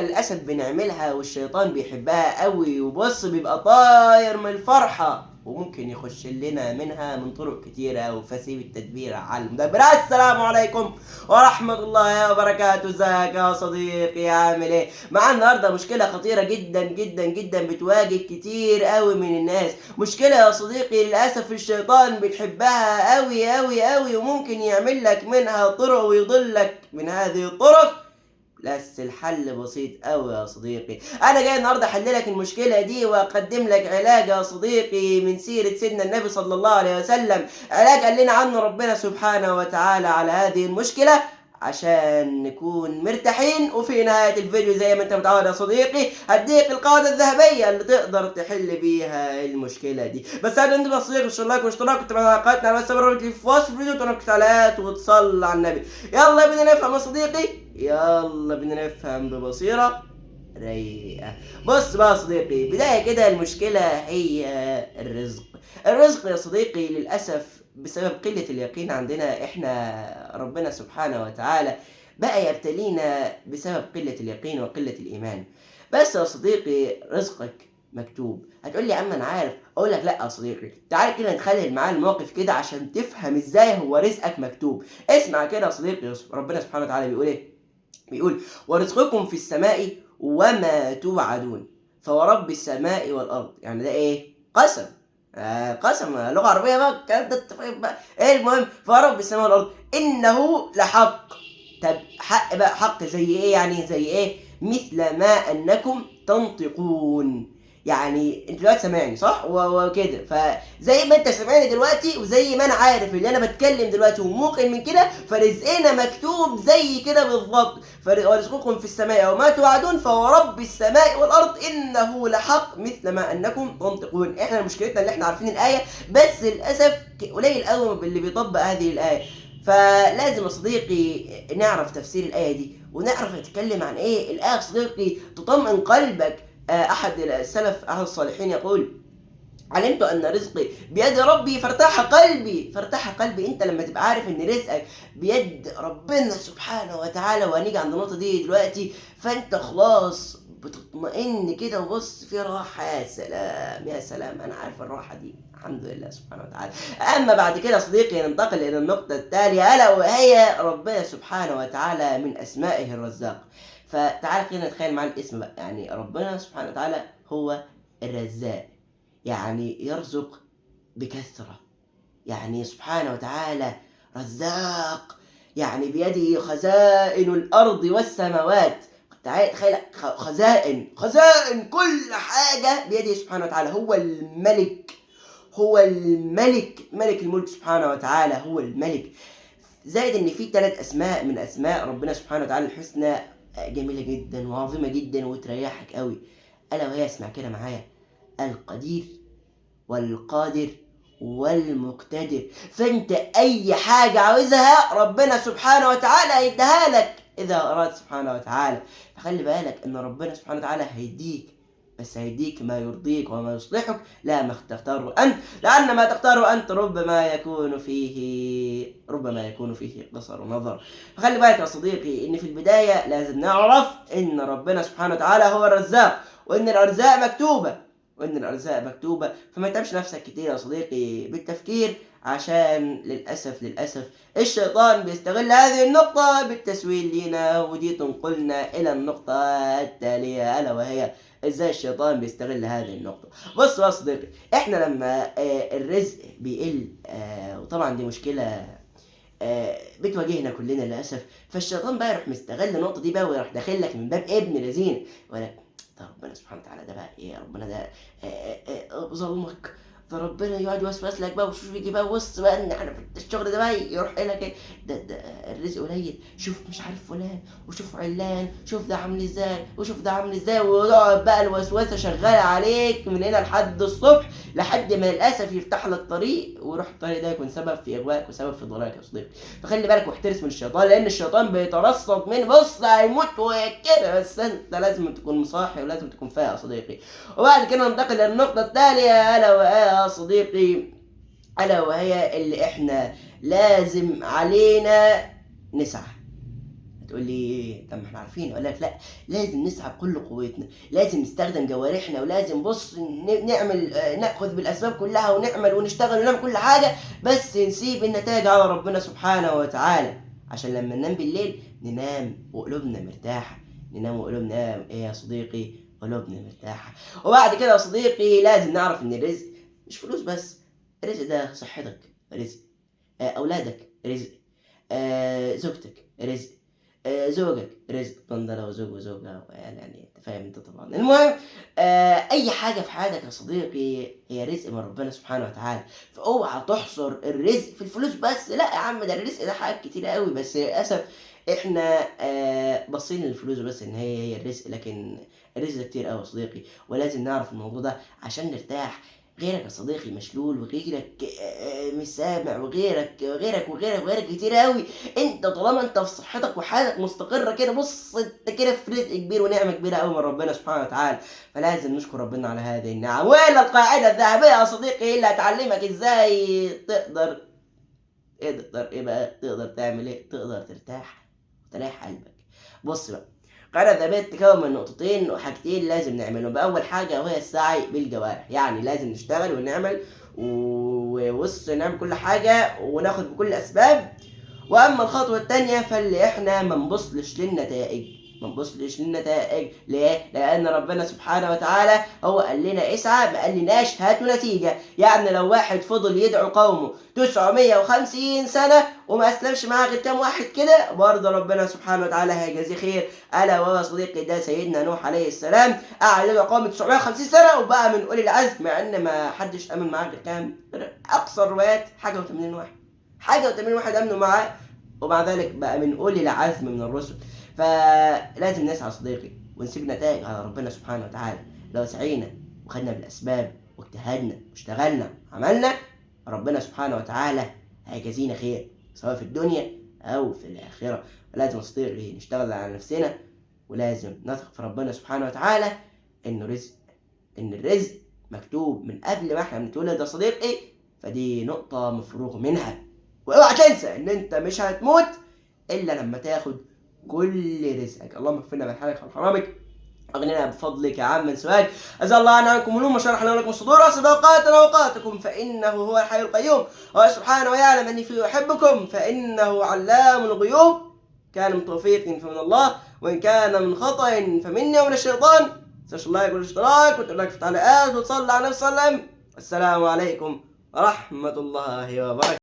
للأسف بنعملها والشيطان بيحبها قوي، وبص بيبقى طاير من الفرحة، وممكن يخش لنا منها من طرق كتيرة. وفسيب التدبير على المدبر. السلام عليكم ورحمة الله وبركاته. ازيك يا صديقي، عامل ايه؟ معانا النهارده مشكلة خطيرة جدا جدا جدا بتواجه كتير قوي من الناس. مشكلة يا صديقي للأسف الشيطان بيحبها قوي قوي قوي، وممكن يعمل لك منها طرق ويضلك من هذه الطرق. بس الحل بسيط قوي يا صديقي. انا جاي النهارده احل لك المشكلة دي واقدم لك علاج يا صديقي من سيره سيدنا النبي صلى الله عليه وسلم، علاج قال لنا عنه ربنا سبحانه وتعالى على هذه المشكلة عشان نكون مرتاحين. وفي نهاية الفيديو زي ما انت متعود يا صديقي هديك القاعدة الذهبية اللي تقدر تحل بيها المشكلة دي. بس انا انت يا صديقي share like واشتراك وتابع قناتنا على الواتساب اللي في وصف الفيديو وتعليقات وتصلي على النبي. يلا بينا نفهم يا صديقي، يلا بينا نفهم ببصيرة رايقة. بص بقى يا صديقي، بداية كده المشكلة هي الرزق. الرزق يا صديقي للأسف بسبب قلة اليقين عندنا احنا، ربنا سبحانه وتعالى بقى يبتلينا بسبب قلة اليقين وقلة الإيمان. بس يا صديقي رزقك مكتوب. هتقول لي يا عم انا عارف، اقول لك لا يا صديقي، تعال كده نتخيل معايا الموقف كده عشان تفهم ازاي هو رزقك مكتوب. اسمع كده يا صديقي، ربنا سبحانه وتعالى بيقول ايه؟ بيقول ورزقكم في السماء وما توعدون فورب السماء والارض. يعني ده ايه؟ قسم. قسم لغة عربية بقى الكلام ده، بقى ايه المهم؟ فورب السماء والارض انه لحق. طب حق بقى، حق زي ايه يعني؟ زي ايه؟ مثل ما انكم تنطقون. يعني انت دلوقتي سامعني صح وكده، فزي ما انت سامعني دلوقتي وزي ما انا عارف اللي انا بتكلم دلوقتي وموقن من كده، فرزقنا مكتوب زي كده بالظبط. ورزقكم في السماء وما توعدون فورب السماء والارض انه لحق مثل ما انكم تنطقون. احنا مشكلتنا اللي احنا عارفين الايه، بس للاسف قليل قوي اللي بيطبق هذه الايه. فلازم يا صديقي نعرف تفسير الايه دي ونعرف نتكلم عن ايه الايه يا صديقي، تطمئن قلبك. أحد السلف أحد الصالحين يقول علمت أن رزقي بيد ربي فارتاح قلبي. فارتاح قلبي. أنت لما تبقى عارف أن رزقك بيد ربنا سبحانه وتعالى، وهنيجي عند النقطة دي دلوقتي، فأنت خلاص بتطمئن كده وبص في راحة. يا سلام يا سلام، أنا عارف الراحة دي، الحمد لله سبحانه وتعالى. أما بعد كده صديقي ننتقل إلى النقطة التالية، ألا وهي ربنا سبحانه وتعالى من أسمائه الرزاق. فتعال كده نتخيل معانا الاسم بقى، يعني ربنا سبحانه وتعالى هو الرزاق، يعني يرزق بكثرة، يعني سبحانه وتعالى رزاق، يعني بيده خزائن الأرض والسماوات. تعال تخيل خزائن، خزائن كل حاجة بيده سبحانه وتعالى. هو الملك، هو الملك، ملك الملك سبحانه وتعالى، هو الملك. زائد ان في 3 اسماء من اسماء ربنا سبحانه وتعالى الحسنى جميلة جدا وعظيمة جدا وتريحك قوي، ألا وهي اسمع كده معايا، القدير والقادر والمقتدر. فانت اي حاجة عاوزها ربنا سبحانه وتعالى هيديها لك اذا اراد سبحانه وتعالى. فخلي بالك ان ربنا سبحانه وتعالى هيديك، بس هيديك ما يرضيك وما يصلحك، لا ما تختاره انت، لان ما تختاره انت ربما يكون فيه قصر نظر. فخلي بالك يا صديقي ان في البداية لازم نعرف ان ربنا سبحانه وتعالى هو الرزاق، وان الارزاق مكتوبة، وان الارزاق مكتوبة. فما تتعبش نفسك كتير يا صديقي بالتفكير، عشان للاسف للاسف الشيطان بيستغل هذه النقطة بالتسويل لينا، ودي تنقلنا الى النقطة التالية، الا وهي ازاي الشيطان بيستغل هذه النقطة. بص يا صديقي، احنا لما الرزق بيقل، وطبعا دي مشكلة بتواجهنا كلنا للاسف، فالشيطان بقى يروح مستغل النقطة دي بقى ويروح داخل لك من باب ابن لذين، ولا ده ربنا سبحانه وتعالى ده بقى ايه، ربنا ده ظلمك، ده ربنا يقعد يوسوس لك بقى وشوف يجي بقى وص بقى ان احنا في الشغل ده بقى يروح لك ايه، ده الرزق قليل، شوف مش عارف فلان وشوف علان، شوف ده عامل ازاي وشوف ده عامل ازاي، ويقعد بقى الوسوسة شغالة عليك من هنا لحد الصبح، لحد ما للاسف يفتح لك طريق، ويروح الطريق ده يكون سبب في اغوائك وسبب في ضلالك يا صديقي. فخلي بالك واحترس من الشيطان، لان الشيطان بيترصد من بص هيموت وكده، بس انت لازم تكون مصاحي ولازم تكون فايق يا صديقي. وبعد كده ننتقل للنقطة التالية، الا وهي يا صديقي، ألا وهي اللي إحنا لازم علينا نسعى. تقول لي طب ما احنا عارفين، اقول لك لا، لازم نسعى بكل قوتنا، لازم نستخدم جوارحنا، ولازم بص نعمل، ناخذ بالاسباب كلها ونعمل ونشتغل ونعمل كل حاجة، بس نسيب النتائج على ربنا سبحانه وتعالى، عشان لما ننام بالليل ننام وقلوبنا مرتاحة، ننام وقلوبنا ايه يا صديقي؟ قلوبنا مرتاحة. وبعد كده يا صديقي لازم نعرف ان الرزق مش فلوس بس، الرزق ده صحتك رزق، اولادك رزق، زوجتك رزق، زوجك رزق، طبعا ده لو زوج وزوجة يعني انت فاهم انت طبعا. المهم اي حاجة في حياتك يا صديقي هي رزق من ربنا سبحانه وتعالى، فاوعى تحصر الرزق في الفلوس بس، لا يا عم ده الرزق ده حاجات كتير قوي، بس للاسف احنا باصين للفلوس بس ان هي الرزق، لكن الرزق ده كتير قوي يا صديقي، ولازم نعرف الموضوع ده عشان نرتاح. غيرك يا صديقي مشلول، وغيرك مش سامع، وغيرك وغيرك وغيرك وغيرك كتير قوي. انت طالما انت في صحتك وحالك مستقره كده، بص انت كده في رزق كبير ونعمه كبيرة قوي من ربنا سبحانه وتعالى، فلازم نشكر ربنا على هذه النعم. وإلى القاعدة الذهبية يا صديقي اللي هتعلمك ازاي تقدر ايه بقى، تقدر تعمل ايه، تقدر ترتاح وتريح قلبك. بص بقى، القاعدة الذهبية تتكون من نقطتين وحاجتين لازم نعملهم. بأول حاجة وهي السعي بالجوارح، يعني لازم نشتغل ونعمل وبص نعمل كل حاجة وناخد بكل الأسباب. وأما الخطوة التانية فاللي إحنا ما نبصلش للنتائج، ما نبصلش للنتائج. ليه؟ لأن ربنا سبحانه وتعالى هو قال لنا اسعى، ما قالناش هاتوا نتيجة. يعني لو واحد فضل يدعو قومه 950 سنة وما أسلمش معاه غير كام واحد كده، برضه ربنا سبحانه وتعالى هيجازيه خير. ألا وهو صديقي ده سيدنا نوح عليه السلام، قعد يدعو قومه 950 سنة وبقى من أولي العزم، مع إن ما حدش آمن معاه غير كام، أقصى الروايات حاجة و80 واحد، حاجة و80 واحد آمنوا معاه، ومع ذلك بقى من أولي العزم من الرسل. فلازم نسعى صديقي ونسيب نتائج على ربنا سبحانه وتعالى. لو سعينا وخدنا بالأسباب واجتهدنا واشتغلنا وعملنا، ربنا سبحانه وتعالى هيجازينا خير سواء في الدنيا أو في الآخرة. لازم صديقي نشتغل على نفسنا، ولازم نثق في ربنا سبحانه وتعالى إنه رزق، إن الرزق مكتوب من قبل ما احنا بنتولد يا صديقي، فدي نقطة مفروغ منها. واوعى تنسى إن أنت مش هتموت إلا لما تاخد كل رزقك. اللهم اكفنا من حلالك وعن حرامك، اغننا بفضلك عمن سواك، أزال الله عنكم الهم وشرح لنا لكم الصدور وصداقاتنا وقاتكم، فإنه هو الحي القيوم، هو سبحانه ويعلم أني فيه أحبكم، فإنه علام الغيوب. كان من توفيق فمن الله، وإن كان من خطأ فمني ومن الشيطان. تنساش اللايك والاشتراك وتقول لك في التعليقات وتصلي على النبي صلى الله عليه وسلم. السلام عليكم ورحمة الله وبركاته.